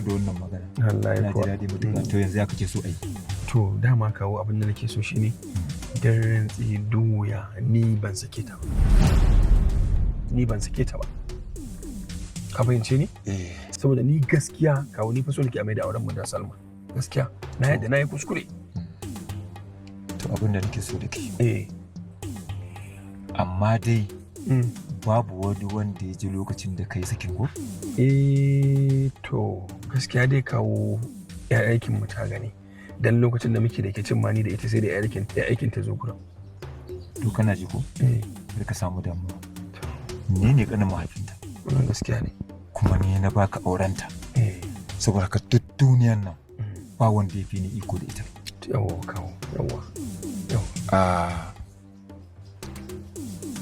da wannan magana. Wallahi Na ji kuwa. daɗi matuƙa. To, yanzu ya kake so ai? To, dama kawo, abin da nake so shine dan rantsi duya, ni ban sake ta ba, ni ban sake ta ba, ka fahimce ni? Eh. Saboda ni gaskiya kawo, ni fa so nake a mai da auren mu da Salma. Gaskiya na yadda na yi kuskure. To, abin da nake so da kai, amma dai babu wani wanda ya ji lokacin da kai sakin, ko? Eh, to, gaskiya dai kawo, ya aikin mu ta gani, dan lokacin da muke da ke cin mani da ita, sai da ya aikin ta zo gurin. To, kana ji ko? Eh. Kar ka samu damuwa, ni ne kanin mahaifinta. Wannan gaskiya ne. Kuma ni na baka aurenta. Saboda ka duk duniyan nan ba wanda ya fi ni iko da ita. Yawwa kawo, yawwa. A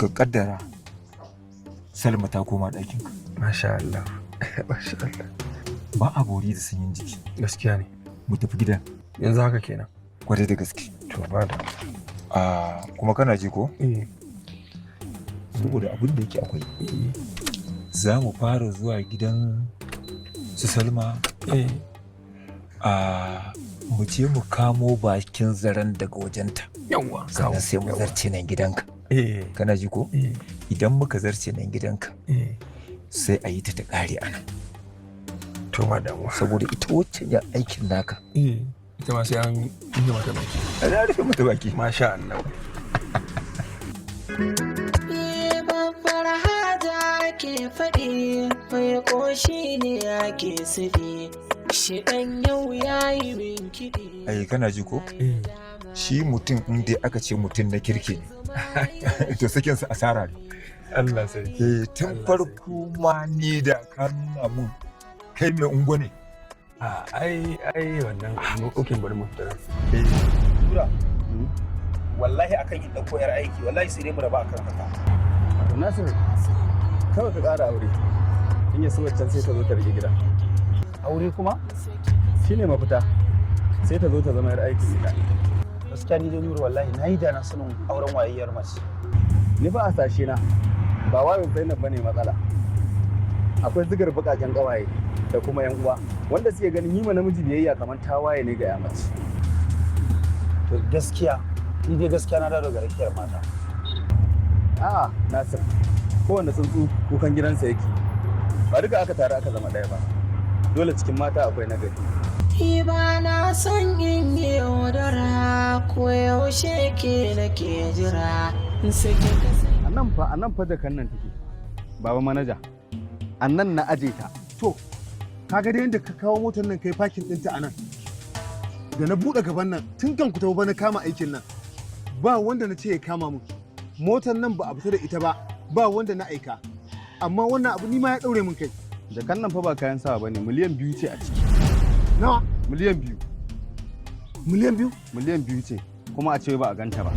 ka kaddara Salma ta koma ɗakinka. Masha Allah, masha Allah. Ba a bori da sanyin jiki. Gaskiya ne. Mu tafi gidan. Yanzu haka kenan? Kwarai da gaske. To, ba da A kuma kana ji ko? Eh. Saboda abin da yake akwai, za mu fara zuwa gidan su Salma, a mu je mu kamo bakin zaren daga wajenta. Yawwa. Sannan sai mu zarce nan gidanka. Kana ji ko? Eh. Idan muka zarce nan gidanka, sai a yi ta ta ƙare a nan. To, ba damuwa. Saboda ita wacce ya aikin naka, Eh, ita ma sai an yi mata baki. A rufe mata baki. Masha Allah. Babbar haja ake faɗi, mai ƙoshi ne ake siɗi, shi ɗan yau ya yi min kiɗi. Ai kana ji ko? Eh. Shi mutum, in dai aka ce mutum na kirki ne, to sakinsa asara ne. Allah sarki. Eh, tun farko ma ni da ka nuna mun kai mai ungo ne. A ai wannan okay, bari mu fita. Nura, wallahi akan in ɗauko 'yar aiki, wallahi sai dai mu raba akan haka. To Nasir, kawai ka ƙara aure. In ya so waccan sai ta zo ta rike gida. Aure kuma? Shine mafita. Sai ta zo ta zama 'yar aikin gida. Gaskiya ni dai Nura, wallahi na yi da na sanin auren wayayyar mace. Ni fa a sashe na ba wayon Zainab bane matsala. Akwai zigar bukaken ƙawaye da kuma yan uwa wanda suke ganin yi ma namiji biyayya kamar tawaye ne ga ya mace. To gaskiya, ni dai gaskiya na dawo daga rakiyar mata. A'a Nasir, kowane tsuntsu kukan gidansa yake. Ba duka aka taru aka zama ɗaya ba. Dole cikin mata akwai nagari. Ni ba na son in yi yaudara, ko yaushe ke nake jira in sake ka. A nan fa jakan nan take. Baba manaja. A nan na aje ta. To, ka ga dai yadda ka kawo motar nan kai parking ɗinta a nan. Da na buɗe gaban nan, tun kan ku tafi ba na kama aikin nan. Ba wanda na ce ya kama min. Motar nan ba a fita da ita ba, ba wanda na aika. Amma wannan abu ni ma ya ɗaure min kai. Jakan nan fa ba kayan sawa bane, miliyan 2 ce a ciki. Nawa? Miliyan 2. Miliyan 2? Miliyan 2 ce, kuma a ce ba a ganta ba.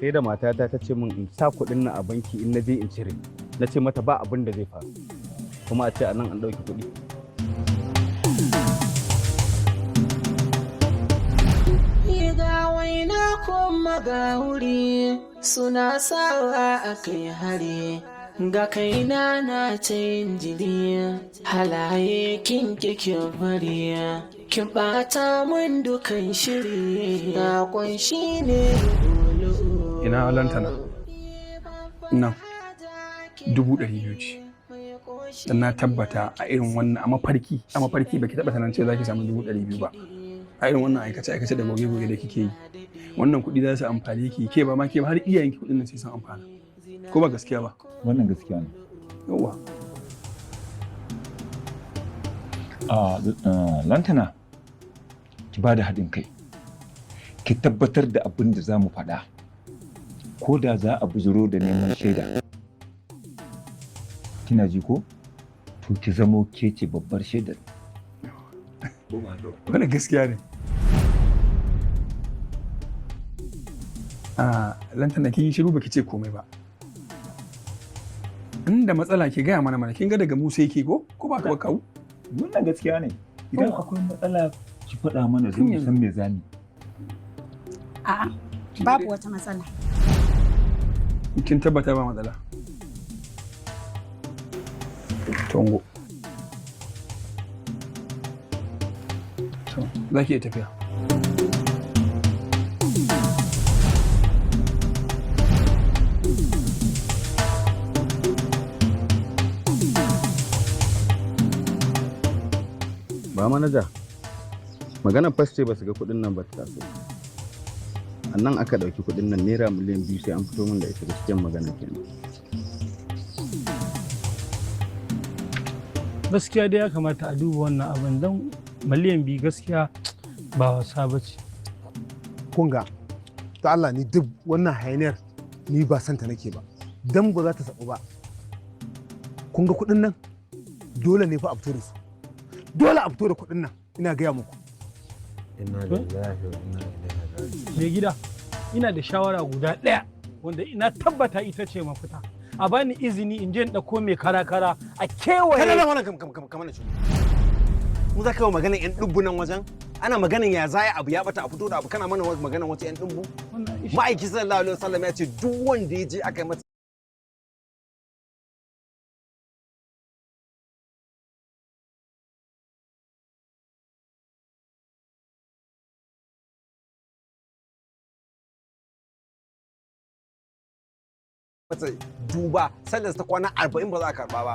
Sai da matata ta ce min in sa kuɗin nan a banki, in na je in cire. Na ce mata ba abin da zai faru. Kuma a ce a nan an ɗauki kuɗi. Ni ga waina kuma ga wuri suna sawa a kai hari, ga kaina na ta yin jiri, halaye kin kikin bari, kin bata mun dukan shiri na kunshi ne. Ina lantana nan, 200,000 ce, dan na tabbata a irin wannan, a mafarki baki taɓa sanan ce za ki samu 200,000 ba a irin wannan aikace aikace da goge goge da kike yi. Wannan kuɗi za su amfani ki, ke ba ma ke ba, har iyayenki kuɗin nan sai sun amfana, ko ba gaskiya ba? Wannan gaskiya ne. Yawwa. A lantana, ki ba da haɗin kai, ki tabbatar da abin da za mu faɗa, ko da za a bujiro da neman shaida, kina ji ko? To, ki zamo ke ce babbar shaidar. Wannan gaskiya ne. A lantana, kin yi shiru baki ce komai ba. Inda matsala ki gaya mana mana. Kin ga daga mu sai ke, ko ba ka ba kawu? Wannan gaskiya ne. Idan akwai matsala ki faɗa mana don mu san me zamu. A'a, Babu wata matsala. Kin tabbata ba matsala? Tongo. To, za ki iya tafiya. Ba manaja, maganar fasce ba su ga kuɗin nan ba ta taso. A nan aka ɗauki kuɗin nan naira miliyan 2, sai an fito min da ita, gaskiyar magana kenan. Gaskiya dai ya kamata a duba wannan abin, don miliyan 2 gaskiya ba wasa ba ce. Kunga, ta Allah, ni duk wannan hayaniyar ni ba santa nake ba, dan ba za ta sabu ba. Kun ga kuɗin nan, dole ne fa a fito da su, dole a fito da kuɗin nan, ina gaya muku. Inna lillahi wa inna ilaihi raji'un. Mai gida, ina da shawara guda ɗaya wanda ina tabbata ita ce mafita. A bani izini in je in ɗauko mai kara-kara a kewaye. Kana nan wannan kam kam kam shi. Mu za ka yi maganan yan dubbu nan wajen? Ana maganan ya za abu ya bata a fito da abu, kana mana maganan wasu yan dubbu? Ma'aiki sallallahu alaihi wasallam ya ce duk wanda ya je aka yi masa duba, sallar ta kwana 40 ba za a karba ba.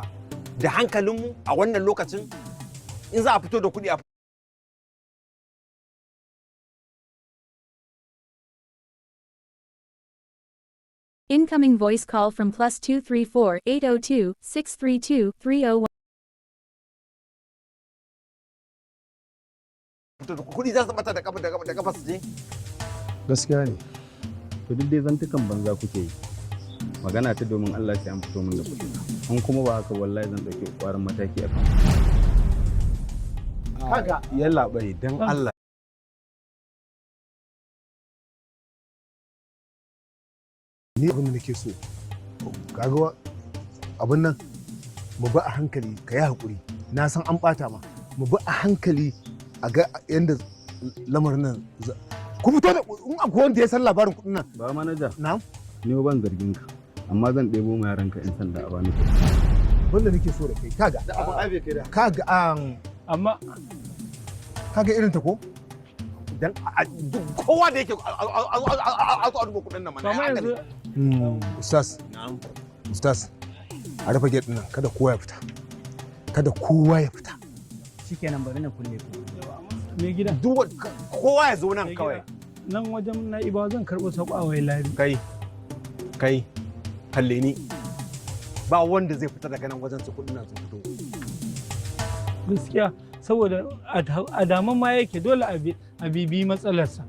Da hankalinmu a wannan lokacin, in za a fito da kuɗi a Incoming voice call from +234 802 632 301. fito da kuɗi, za su bata da kafa da kafa su je. Gaskiya ne. To, duk dai zantukan banza kuke yi. Magana ta domin Allah, sai an fito min da kuɗi. In kuma ba haka, wallahi zan ɗauki ƙwarin mataki a kan. Kaga. Yalla bai, dan Allah. Ni abin da nake so, kaga abin nan, mu bi a hankali, ka yi haƙuri, na san an ɓata ma. Mu bi a hankali a ga yadda lamarin nan ku fito da, in akwai wanda ya san labarin kuɗin nan. Ba manaja. Na'am. Ni ban zargin ka, amma zan ɗebo ma yaranka 'yan sanda a bani kuɗi. Wanda nake so da kai, kaga Da abin ai bai kai da. Kaga an amma kaga irin ta ko. Dan kowa da yake a zo a duba kuɗin nan mana. Amma yanzu Ustaz, ustaz, a rufe gate nan, kada kowa ya fita, kada kowa ya fita. Shikenan, bari na kulle ku. Mai gida. Duk kowa ya zo nan kawai. Nan wajen na iba zan karɓo saƙo a Wailari. Kai, kai, kalle ni. Ba wanda zai fita daga nan wajen su kuɗin nan sun fito. Gaskiya, saboda a daman ma yake, dole a bibi matsalarsa,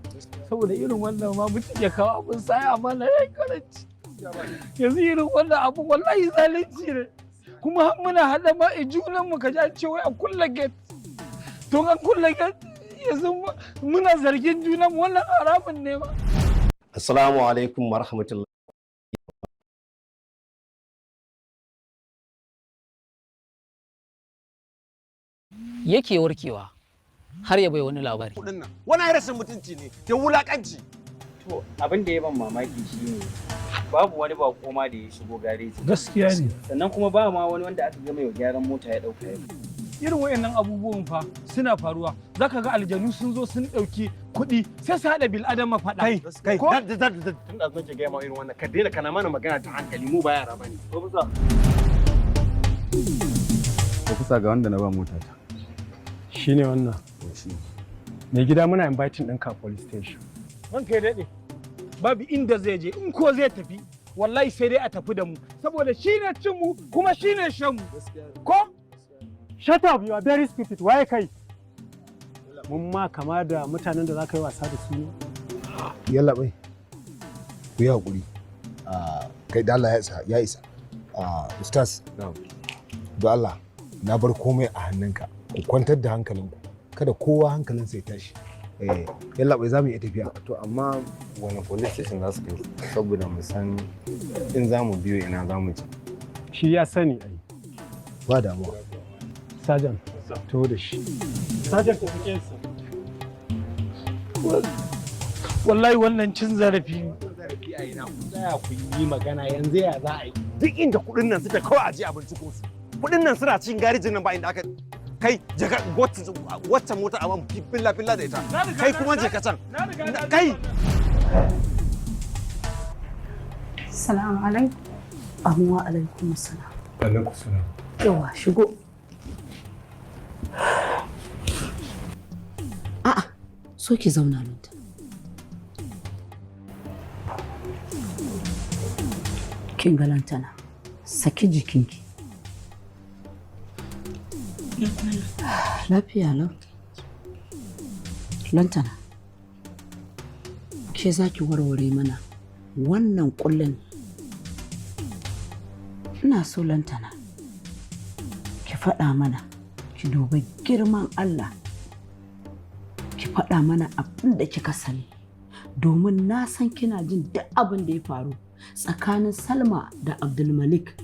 saboda irin wannan ma mutum ya kawo abin saya amma na ya karanci. Yanzu irin wannan abu wallahi zalunci ne, kuma har muna haɗa ma a junan mu, kaji an ce wai a kulle gate. To, an kulle gate, yanzu muna zargin junan mu, wannan haramun ne ma. Assalamu alaikum wa rahmatullahi. Yake warkewa har ya bai wani labari. Kuɗin nan wani rashin mutunci ne da wulakanci. To, abin da ya ban mamaki shine babu wani bako ma da ya shigo gareji. Gaskiya ne. Sannan kuma ba ma wani wanda aka gama yau gyaran mota ya dauka ya. Irin wayannan abubuwan fa suna faruwa, zaka ga aljanu sun zo sun ɗauki kuɗi, sai su haɗa bil'adama faɗa. Kai, kai, Ko? da da da tun da zan gaya ma irin wannan, ka daina kana mana magana ta hankali, mu ba yara bane. Ko kusa ga wanda na ba mota ta. Shine wannan. Mai gida, muna inviting ɗinka a police station. Ranka ya daɗe, babu inda zai je. In ko zai tafi, wallahi sai dai a tafi da mu, saboda shi ne cin mu kuma shi ne shan mu, ko? Shut up, you are very stupid. Waye kai? Mun ma kama da mutanen da za ka yi wasa da su ne? Yalla bai, ku yi haƙuri. Kai, da Allah, ya isa, ya isa. Ustaz, da Allah, na bar komai a hannunka. Ku kwantar da hankalinku, kada kowa hankalinsa ya tashi. Eh, yalla bai, za mu iya tafiya. To, amma wani police station za su kai, saboda mu san in za mu biyo ina za mu je. Shi ya sani ai. Ba damuwa. Sajan, taho da shi. Sajan, tafi kensa. Wallahi wannan cin zarafi ne. Zarafi a ina? Ku tsaya ku yi magana, yanzu ya za a yi? Duk inda kuɗin nan suka, kawai a je a binciko su. Kuɗin nan suna cikin garejin nan, ba inda aka kai. Jaka wacce mota a man filla filla da ita. Kai kuma je ka can. Kai. Salamu alaikum. Amma alaikum salam. Alaikum salam. Yawa, shigo. A'a, so ki zauna nan ta. Kin ga lantana, saki jikinki. Lafiya lau. Lantana, ke za ki warware mana wannan kullin. Ina so lantana, ki faɗa mana, ki dubi girman Allah, ki faɗa mana abin da kika sani. Domin na san kina jin duk abin da ya faru tsakanin Salma da Abdulmalik.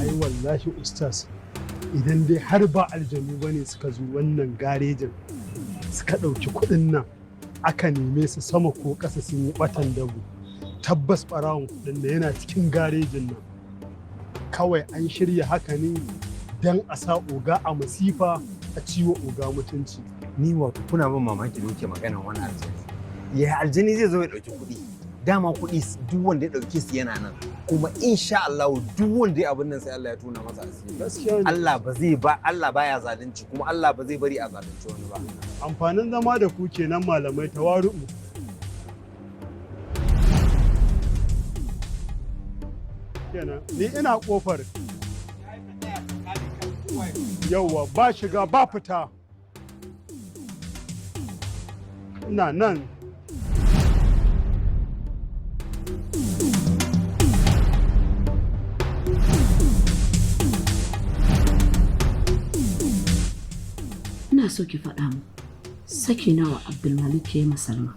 Ai wallahi ustaz, idan dai har ba aljanu bane suka zo wannan garejin suka ɗauki kuɗin nan, aka neme su sama ko ƙasa sun yi ɓatan dabu. Tabbas ɓarawon kuɗin nan yana cikin garejin nan. Kawai an shirya haka ne don a sa oga a masifa, a ciwo oga mutunci. Ni wato kuna ban mamaki da kuke magana wani aljani. Ya aljani zai zo ya ɗauki kuɗi? Dama kuɗi duk wanda ya ɗauke su yana nan. Kuma insha Allah duk wanda ya abin nan sai Allah ya tona masa asiri. Allah ba zai ba, Allah baya zalunci, kuma Allah ba zai bari a zalunci wani ba. Amfanin zama da ku kenan malamai, tawaru'u. Kenan ni ina kofar. Yauwa, ba shiga ba fita. Ina nan. Ina so ki faɗa mu saki nawa Abdulmalik ya yi ma Salma.